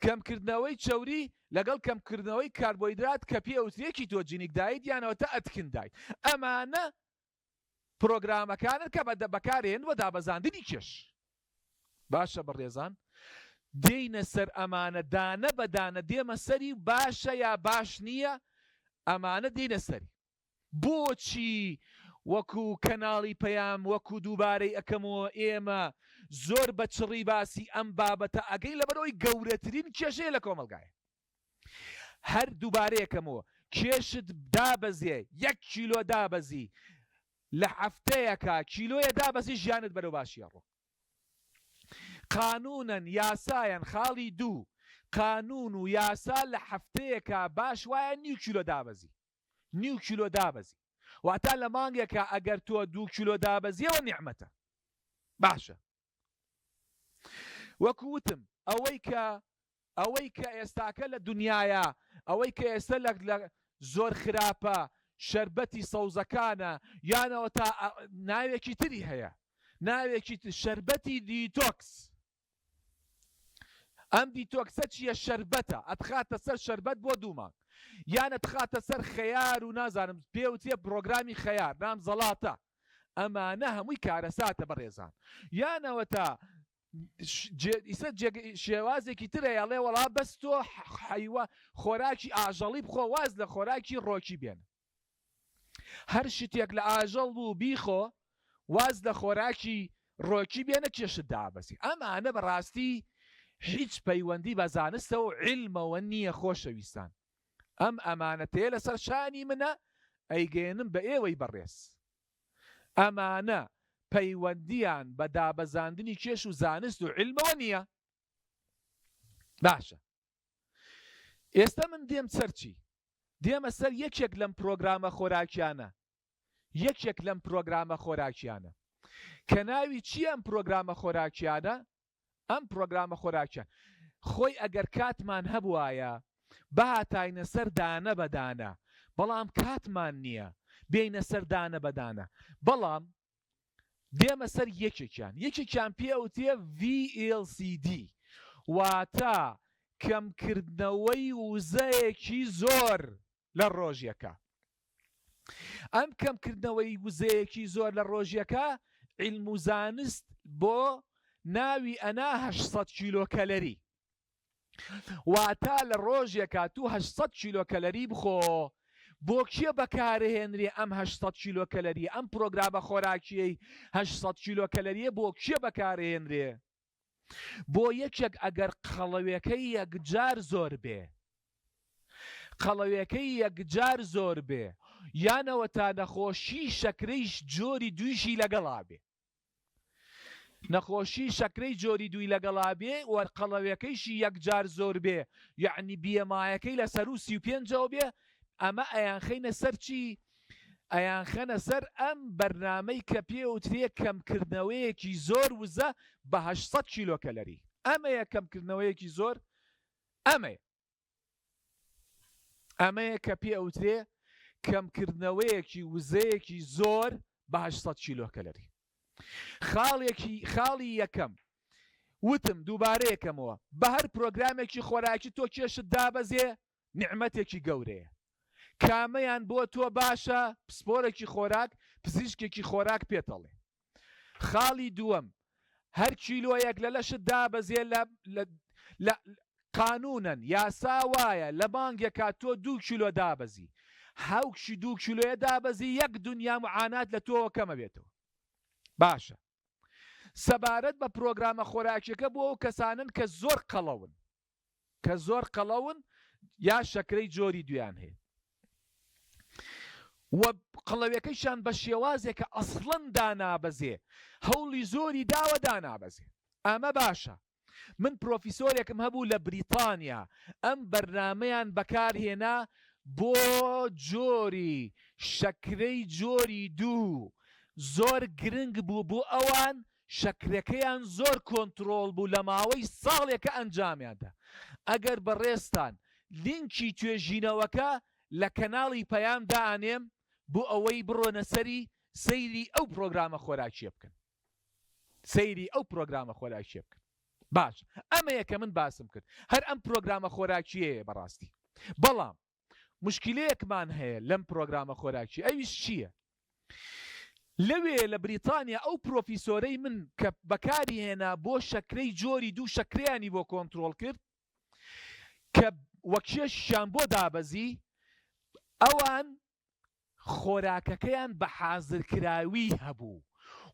کەمکردنەوەی چەوری لەگەڵ کەمکردنەوەی کاربۆیدرات کە پێ ئەوترێ ketogenic diet یانەوەتە Atkins diet ئەمانە پرۆگرامەکانن کە بە بەکارێن بۆ دابەزاندنی کێش باشە بەڕێزان دێینە سەر ئەمانە دانە بە دانە دێمە سەری باشە یا باش نییە ئەمانە دێینە سەری بۆچی وەکو کەناڵی پەیام وەکو دووبارەی ئەکەمەوە ئێمە زۆر بە چڕی باسی ئەم بابەتە ئەگەین لەبەرئەوەی گەورەترین کێشەیە لە کۆمەڵگایە هەر دووبارەیەکەمەوە کێشت دابەزێ یەک کیلۆ دابەزی لە هەفتەیەکا کیلۆیە دابەزی ژیانت بەرەو باشی ئەڕۆ. قانونەن یاسایەن خاڵی دوو قانون و یاسا لە هەفتەیەکا باش وایە نیو کیلۆ دابەزی نیو کیلۆ دابەزی واتا لە مانگێکا ئەگەر تۆ دوو کیلۆ دابەزیەوە نیعمەتە باشە وەکو وتم ئەوەی کە ئەوەی کە ئێستاکە لە دنیایا ئەوەی کە ئێستا لە لە زۆر خراپە شەربەتی سەوزەکانە یانەوە تا ناوێکی تری هەیە ناوێکی شەربەتی دیتۆکس ئەم دیتۆکسە چییە شەربەتە ئەتخاتە سەر شەربەت بۆ دوو مانگ یان ئەتخاتە سەر خەیار و نازانم پێوترێ پرۆگرامی خەیار نام زەڵاتە ئەمانە هەمووی کارەساتە بەڕێزان یانەوەتا ئیسە شێوازێکی ترە ئەڵێ وەڵا بەس تۆ حەیوە خۆراکی ئاژەڵی بخۆ واز لە خۆراکی ڕۆکی بێنە هەر شتێک لە ئاژەڵ بوو بیخۆ واز لە خۆراکی ڕۆکی بێنە کێشت دابەزی ئەمانە بەڕاستی هیچ پەیوەندی بە زانستەوە و عیلمەوە نییە خۆشەویستان ئەم ئەمانەتەیە لەسەر شانی منە ئەیگەیەنم بە ئێوەی بەڕێز ئەمانە پەیوەندیان بە دابەزاندنی کێش و زانست و عیلمەوە نییە باشە. ئێستا من دێم سەر چی؟ دێمە سەر یەکێک لەم پرۆگرامە خۆراکیانە، یەکێک لەم پرۆگرامە خۆراکیانە کە ناوی چییە ئەم پرۆگرامە خۆراکیانە؟ ئەم پرۆگرامە خۆراکیە خۆی ئەگەر کاتمان هەبوایە بهاتاینە سەر دانە بە دانە بەڵام کاتمان نییە بێینە سەر دانە بە دانە بەڵام دێمە سەر یەکێکیان یەکێکیان پێ ئەوترێ VLCD واتە کەمکردنەوەی وزەیەکی زۆر لە ڕۆژێکا. ئەم کەمکردنەوەی وزەیەکی زۆر لە ڕۆژێکا عیلم و زانست بۆ ناوی ئەنا 800 کیلۆ کەلەری. واتا لە ڕۆژێکا تو 800 کیلۆ کەلەری بخۆ بۆ کێ بەکارهێنرێ ئەم 800 کیلۆ کەلەریە ئەم پرۆگرامە خۆراکیەی 800 کیلۆ کەلەریە بۆ کێ بەکارهێنرێ بۆ یەکێک ئەگەر قەڵەوێکەی یەکجار زۆر بێ قەڵەوێکەی یەکجار زۆر بێ یانەوە تا نەخۆشی شەکرەیش جۆری دویشی لەگەڵا بێ نەخۆشی شەکرەی جۆری دووی لەگەڵا بێ و قەڵەوێکەیشی یەکجار زۆر بێ یەعنی بیەمایەکەی لە سەروو 35ەوە بێ ئەمە ئەیانخەینە سەر چی؟ ئەیانخەنە سەر ئەم بەرنامەی کە پێوترێ کەمکردنەوەیەکی زۆر وزە بە 800 کیلۆ کەلەری ئەمەیە کەمکردنەوەیەکی زۆر ئەمەیە ئەمەیە کە پێ ئەوترێ کەمکردنەوەیەکی وزەیەکی زۆر بە 800 کیلۆ کەلەری. خاڵێکی خاڵی یەکەم وتم دووبارە یەکەمەوە بە هەر پرۆگرامێکی خۆراکی تۆ کێشت دابەزێ نیعمەتێکی گەورەیە کامەیان بۆ تۆ باشە پسپۆرێکی خۆراک پزیشکێکی خۆراک پێتەڵێ خاڵی دووەم، هەر کیلۆیەک لە لەشت دابەزێ لە لە قانونەن یاسا وایە لە مانگێکا تۆ دوو کیلۆ دابەزی هەوکشی دوو کیلۆیە دابەزی یەک دنیا معانات لە تۆوە کەمەبێتەوە باشە سەبارەت بە پرۆگرامە خۆراکیەکە بۆ ئەو کەسانن کە زۆر قەڵەون کە زۆر قەڵەون یا شەکرەی جۆری دویان هەیە و قەڵەویەکەیشیان بە شێوازێکە ئەسڵەن دانابەزێ هەوڵی زۆری داوە دانابەزێ ئەمە باشە من پرۆفیسۆرێکم هەبوو لە بریتانیا ئەم بەرنامەیان بەکارهێنا بۆ جۆری شەکرەی جۆری دوو زۆر گرنگ بوو بۆ ئەوان شەکرەکەیان زۆر کۆنترۆڵ بوو لە ماوەی ساڵێکە ئەنجامیاندا ئەگەر بەڕێزتان لینکی توێژینەوەکە لە کەناڵی پەیام دائەنێم بۆ ئەوەی بڕۆنە سەری سەیری ئەو پرۆگرامە خۆراکیە بکەن سەیری ئەو پرۆگرامە خۆراکیە بکەن باش ئەمەیە کە من باسم کرد هەر ئەم پرۆگرامە خۆراکیەیە بەڕاستی بەڵام مشکلەیەکمان هەیە لەم پرۆگرامە خۆراکی ئەویش چییە؟ لەوێ لە بریتانیا ئەو پرۆفیسۆرەی من کە بەکاری هێنا بۆ شەکرەی جۆری دوو شەکرەیانی بۆ کۆنترۆڵ کرد کە وە کێشیان بۆ دابەزی ئەوان خۆراکەکەیان بە حازرکراوی هەبوو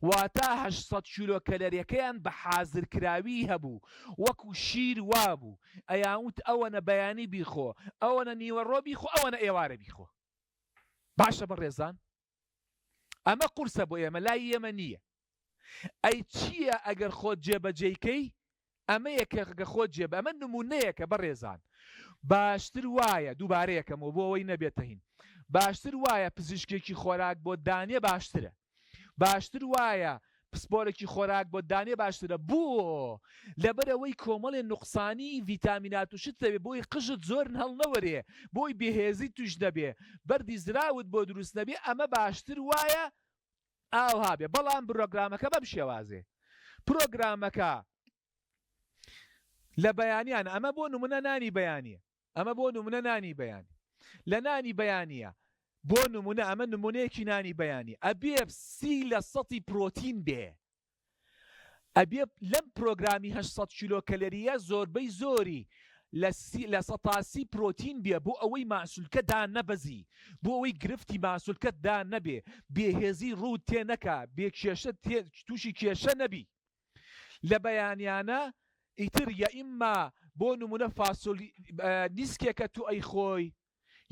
واتا 800 کیلۆ کەلەریەکەیان بە حازرکراوی هەبوو وەکو شیر وابوو ئەیانوت ئەوەنە بەیانی بیخۆ ئەوەنە نیوەڕۆ بیخۆ ئەوەنە ئێوارە بیخۆ باشە بەڕێزان ئەمە قورسە بۆ ئێمە لای ئێمە نییە ئەی چییە ئەگەر خۆت جێبەجێی کەی ئەمەیە کە گە خۆت جێ ئەمە نمونەیەکە بەڕێزان باشتر وایە دووبارەیەکەمەوە بۆ ئەوەی نەبێتە هین باشتر وایە پزیشکێکی خۆراک بۆ دانێ باشترە باشتر وایە پسپۆرێکی خۆراک بۆت دانێ باشترە بۆ؟ لەبەرئەوەی کۆمەڵێ نوقسانی ڤیتامینات و شت دەبێ بۆی قژت زۆر هەڵنەوەرێ بۆی بێهێزی توش نەبێ بەردی زراوت بۆ دروست نەبێ ئەمە باشتر وایە ئاوها بێ بەڵام برۆگرامەکە بەم شێوازێ پرۆگرامەکە لە بەیانیان ئەمە بۆ نمونە نانی بەیانیە ئەمە بۆ نمونە نانی بەیانی لە نانی بەیانیە بۆ نمونە ئەمە نمونەیەکی نانی بەیانی ئەبێ سی لە سەتی پرۆتین بێ ئەبێ لەم پرۆگرامی 800 کیلۆ کەلەریە زۆربەی زۆری لە سی لە سەتا سی پرۆتین بێ بۆ ئەوەی ماسولکە دا نەبەزی بۆ ئەوەی گرفتی ماسولکەت دا نەبێ بێهێزی ڕووت تێ نەکا بێ کێشە تێ تووشی کێشە نەبی لە بەیانیانە ئیتر یە ئیمما بۆ نمونە فاسۆلی نیسکێکە تو ئەیخۆی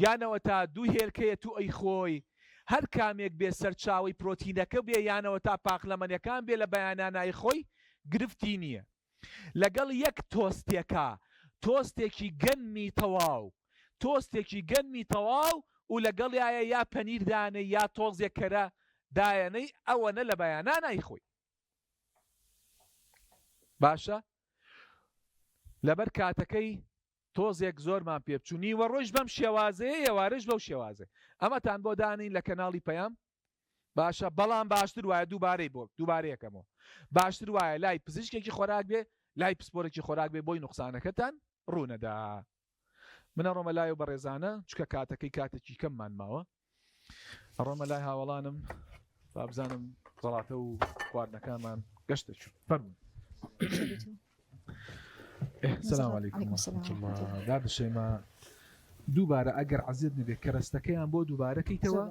یانەوەتا دوو هێلکەیە تو ئەیخۆی هەر کامێک بێ سەرچاوەی پرۆتینەکە بێ یانەوەتا پاقلەمەنیەکان بێ لە بەیانانا ئەیخۆی گرفتی نیە لەگەڵ یەک تۆستێکا. تۆستێکی گەنمی تەواو تۆستێکی گەنمی تەواو و لەگەڵیایە یا پەنیر دانێی یا تۆزێک کەرە دایەنەی ئەوەنە لە بەیانانا ئەیخۆی باشە لەبەر کاتەکەی تۆزێک زۆرمان پێ بچوو نیوەڕۆیش بەم شێوازەیە ئێوارەش بەو شێوازەیە ئەمەتان بۆ دانین لە کەناڵی پەیام باشە بەڵام باشتر وایە دووبارەی بۆ دووبارەیەکەمەوە باشتر وایە لای پزیشکێکی خۆراک بێ لای پسپۆرێکی خۆراک بێ بۆی نوقسانەکەتان ڕوونەدا من ئەڕۆمە لای و بەڕێزانە چکە کاتەکەی کاتێکی کەممان ماوە ئەڕۆمە لای هاوەڵانم بابزانم زەڵاتە و خواردنەکانمان گەشتە چوو فەرموون سلام علیکم دادە شەیما دووبارە ئەگەر عەزیەت نەبێت کەرەستەکەیان بۆ دووبارەکەیتەوە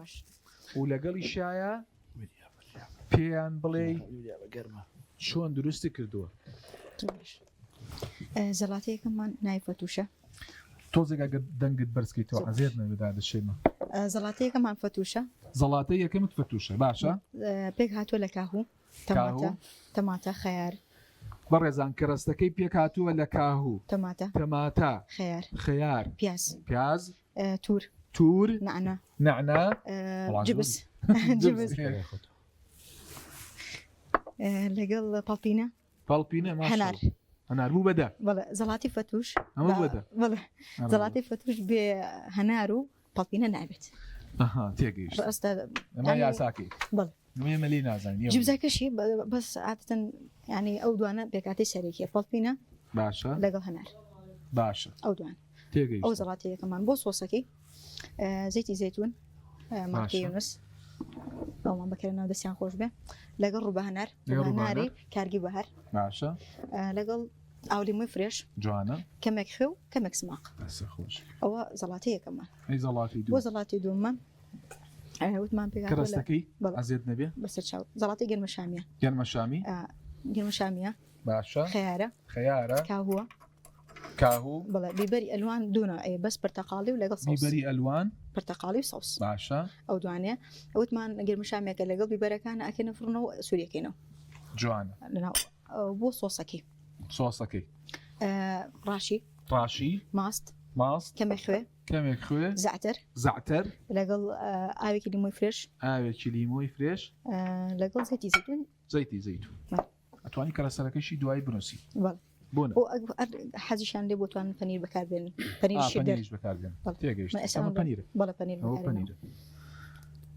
و لەگەڵی شایە پێیان بڵێ چۆن دروستی کردووە زەڵاتەیەکەمان نای فەتوشە تۆزێک ئەگەر دەنگت بەرزکەیتەوە عەزێت نەبێت دادە شەیما زەڵاتەیەکەمان فەتوشە زەڵاتە یەکەمت فەتوشە باشە پێک هاتووە لە کاهوو تەماتە تەماتە خەیار. بەڕێزان کەرەستەکەی پێک هاتووە لە کاهوو تەماتە تەماتە خەیار خەیار پیاز پیاز تور تور نەعنا نەعنا جبس جبس لەگەڵ پەڵپینە پەڵپینە هەنار هەنار بوو بەدە بەڵێ زەڵاتی فەتوش ئەمە بوو بەدە بەڵێ زەڵاتی فەتوش بێ هەنار و پەڵپینە نابێت ئەها تێگەیشت ڕاستە ئەمە یاساکەی بەڵێ ئێمە لێی نازانین جبزەکەشی بەس عادەتەن ینی ئەو دوانە پێکاتی سەرەکیە پەڵپینە باشە لەگەڵ هەنار باشە ئەو دوان تێگەیشت ئەو زەڵاتی یەکەمان بۆ سۆسەکەی زەیتی زەیتون مارکەی یونس ئەومان بەکەرە ناو دەستیان خۆش بێ لەگەڵ ڕووبە هەنار هەناری کارگی بەهار باشە لەگەڵ ئاولیمۆی fresh جوانە کەمێک خوێ و کەمێک سماق خۆش ئەوە زەڵاتی یەکەمان زەڵاتی بۆ زەڵاتی دووەممان وتمان پێ کەرەستەکەی ئەزیەت نەبێ بەسەر چاو زەڵاتی گەرمە شامیە گەرمە شامی گەرمە شامیە باشە خەیارە خەیارە کاهووە کاهوو بەڵێ بیبەری ئەلوان دوو نەوعەیە بەس پرتەقاڵی و لەگەڵ سەوز بیبەری ئەلوان پرتەقاڵی و سەوز باشە ئەو دوانەیە وتمان گەرمە شامیەکە لەگەڵ بیبەرەکان ئەکەینە فڕنەوە سووریەکەینەوە جوانە لەناو بۆ سۆسەکەی سۆسەکەی ڕاشی ڕاشی ماست ماست کەمێک خوێ کەمێک خوێ زەعتەر زەعتەر لەگەڵ ئاوێکی لیمۆی fresh ئاوێکی لیمۆی fresh لەگەڵ زەیتی زەیتون زەیتی زەیتون ئەتوانی کەرەسەرەکەشی دوایی بنووسی بەڵێ بۆ نا بۆ حەزیشان لێ بۆتوان پەنیر بەکاربێنن پەنیر ئا، شیردەر پەنیریش بەکاربێن بەڵێ. تێگەیشت من ئێستا ئەمە ئەمە پەنیرە بەڵێ پەنیر ئەوە بەکارێنم پەنیرە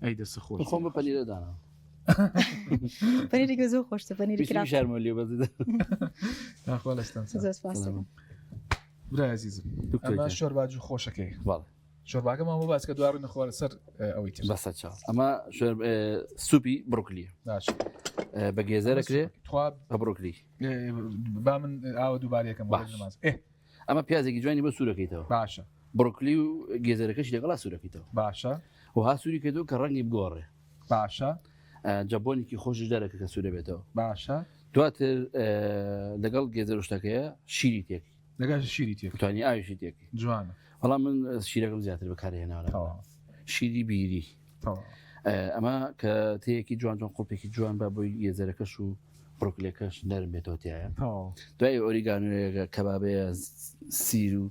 ئەی دەست خۆش خۆم بە پەنیرە دانا پەنیرێکی زۆر خۆشتە پەنیری ویستم کرا شارمەوە لێ بەس ناخوا لەستان ساغ. زۆر سپاس دەکەم. برای ئەزیزم دکتۆر ئەمە گیان. شۆرباجو خۆشەکەی بەڵێ شۆرباکەمان بۆ باس کە دوای ڕووینە خوارە سەر ئەوەی تر بەسە چاو ئەمە سوپی بڕۆکلیە باش بە گێزەرە کرێ تخوا بە بڕۆکلی با من ئاوە دووبارەکەم باش. ئەمە پیازێکی جوانی بۆ سوورەکەیتەوە باشە بڕۆکلی و گێزەرەکەش لەگەڵا سوورەکەیتەوە باشە و ها سووری کردو کە ڕەنگی بگۆڕێ باشە جەبۆنێکی خۆشش دەرەکە کە سوورە بێتەوە باشە دواتر لەگەڵ گێزەر و شتەکەیە شیری تێکی لەگەڵ شیری تێک توانی ئاویشی تێکی جوانە بەڵام من شیرەکەم زیاتر بەکارهێناوە تەواو شیری بیری تەواو ئەمە کە تەیەکی جوان جوان قوڵپێکی جوان بە بۆی گێزەرەکەش و بڕۆکلەکەش نەرم بێتەوە تایە تەواو دوای ئۆریگانۆیەکە کەبابەیە سیر و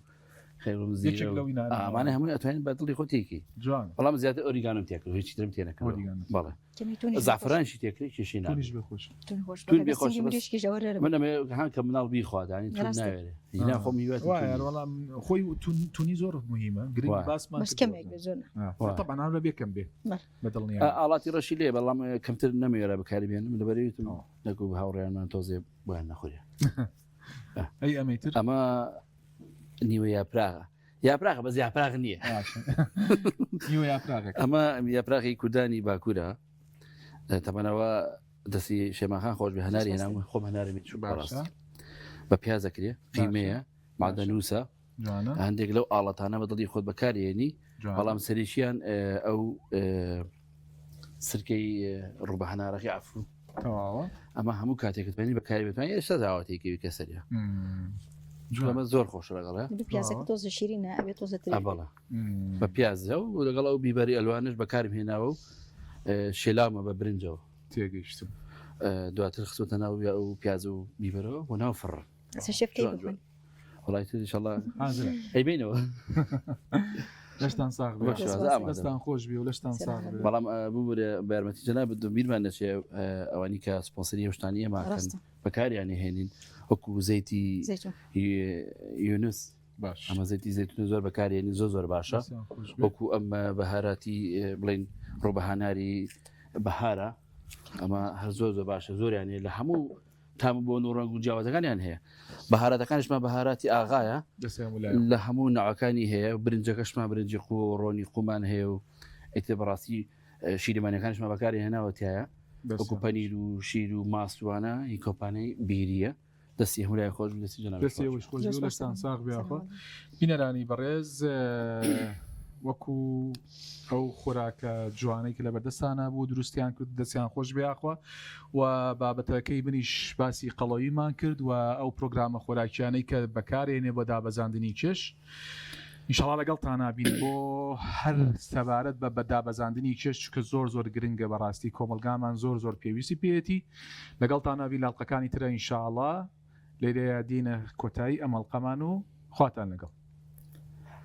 خێرم یەکێک لەو ئینانە. ئەمانە هەمووی ئەتوانین بە دڵی خۆ تێکی جوانە بەڵام زیاتر ئۆریگانۆم تێکرد هیچی ترم تێنەکردەوە ئۆریگانۆ. بەڵێ کەمی تونیش زعفرانشی تێکرێ کێشەی نابێت. تونیش بێخۆش تون خۆش تون بەڵێ، بێ خۆش سنگی بەس. مریشکیش ئەوە رەرم. من ئەمەوێ هان کە مناڵ بیخوات ینی تون ڕاستە. ناوێرێ هینا خۆم هیواتم وایە تون نییە. وەڵام خۆی تون- تونی زۆر مهمە گرنگ وایە. باسمان بەس کردووە. کەمێک بێ زۆر نا. آه. وایە. طبعا ئەو بێ کەم بێ بەڵێ. بە دڵنیایی ئا- ئاڵاتی ڕەشی لێ بەڵام کەمتر نەمێرە بەکاری بێنم لەبەرەویتم ئەوە. نەکو هاوڕێیانمان تۆزێ بۆیان نەخورێ ئەی ئەمەی تر ئەمە نیوە یاپراغە یاپراغە بەس یاپراغ نییە باشە. نیوە یاپراغەکە ئەمە یاپراغی کوردانی باکوورە تەمەنەوە دەستی شێماخان خۆش بێ هەناری هێنام خۆم هەناری چوو باشە بەڕاست بە پیاز دەکرێ قیمەیە مادەنووسە جوانە هەندێک لەو ئاڵەتانە بە دڵی خۆت بەکارێنی جوانە بەڵام سەرێکیان ئەو سرکەی ڕووبە هەنارەکەی عفو تەواوە ئەمە هەموو کاتێکت بێنی بەکاری بتوانانی ئێستا داواتێکی کە سەریە مم. جوانە ئەمە زۆر خۆشە لەگەڵە دوو پیازەکە تۆزە شیرینە ئەبێ تۆزە تر ئەبەڵە مم. بە پیازە و لەگەڵ ئەو بیبەری ئەلوانش بەکارم هێناوە و شێلاومە بە برنجەوە تێگەیشتم دواتر خستوتە ناو ئەو پیاز و بیبەرەوە بۆ ناو فڕ ئەسە شێف کەی جوان بخۆین جوان. وڵای تر ئینشاڵڵا حازرە ئەیبینەوە لەشتان ساغ بێ باشە، ئامادەم. دەستان خۆش بێ و لەشتان ساغ بێ بەڵام ببورە بە یارمەتی جەنابت دوم بیرمان نەچێ ئەوانی کە سپۆنسەری ئەو شتانەی ئێمە ئەکەن ڕاستە. بەکاریان هێنین وەکو زەیتی زەیتون یونس باش ئەمە زەیتی زەیتون زۆر بەکارێنین زۆر زۆر باشە دەستیان خۆش بێ. وەکو ئەم بەهاراتی بڵین ڕۆبەهاناری بەهارە ئەمە هەر زۆر زۆر باشە زۆریان هەیە لە هەموو تام و بۆن و ڕەنگ و جیاوازەکانیان هەیە بەهاراتەکانیشمان بەهاراتی ئاغایە دەستیان وەلایە. لە هەموو ناوەکانی هەیە برنجەکەشمان برنجی قووە و ڕۆنی قومان هەیە و ئیتر بەڕاستی شیرەمەنیەکانیشمان بەکاری هێناوە تایە وەکو پەنیر و شیر و ماستوانە هی کۆمپانیای بیریە دەستی هەموو لای خۆش دەستی جەنابی دەستی ئێوەش خۆش بێ و لەشتان ساغ بێ ئاخۆ بینەرانی بەڕێز وەکو ئەو خۆراکە جوانەی کە لە بەردەستانە بوو دروستیان کرد دەستیان خۆش بێ ئاخوا و بابەتەکەی منیش باسی قەڵەویمان کرد و ئەو پرۆگرامە خۆراکیانەی کە بەکارێنێ بۆ دابەزاندنی کێش ئینشاڵا لەگەڵتانا بین بۆ هەر سەبارەت بە بە دابەزاندنی کێش چونکە زۆر زۆر گرنگە بەڕاستی کۆمەڵگامان زۆر زۆر پێویستی پێیەتی لەگەڵتانا بین لە ئەڵقەکانی ترە ئینشاڵا لێرەیە دینە کۆتایی ئەم ئەڵقەمان و خواتان لەگەڵ.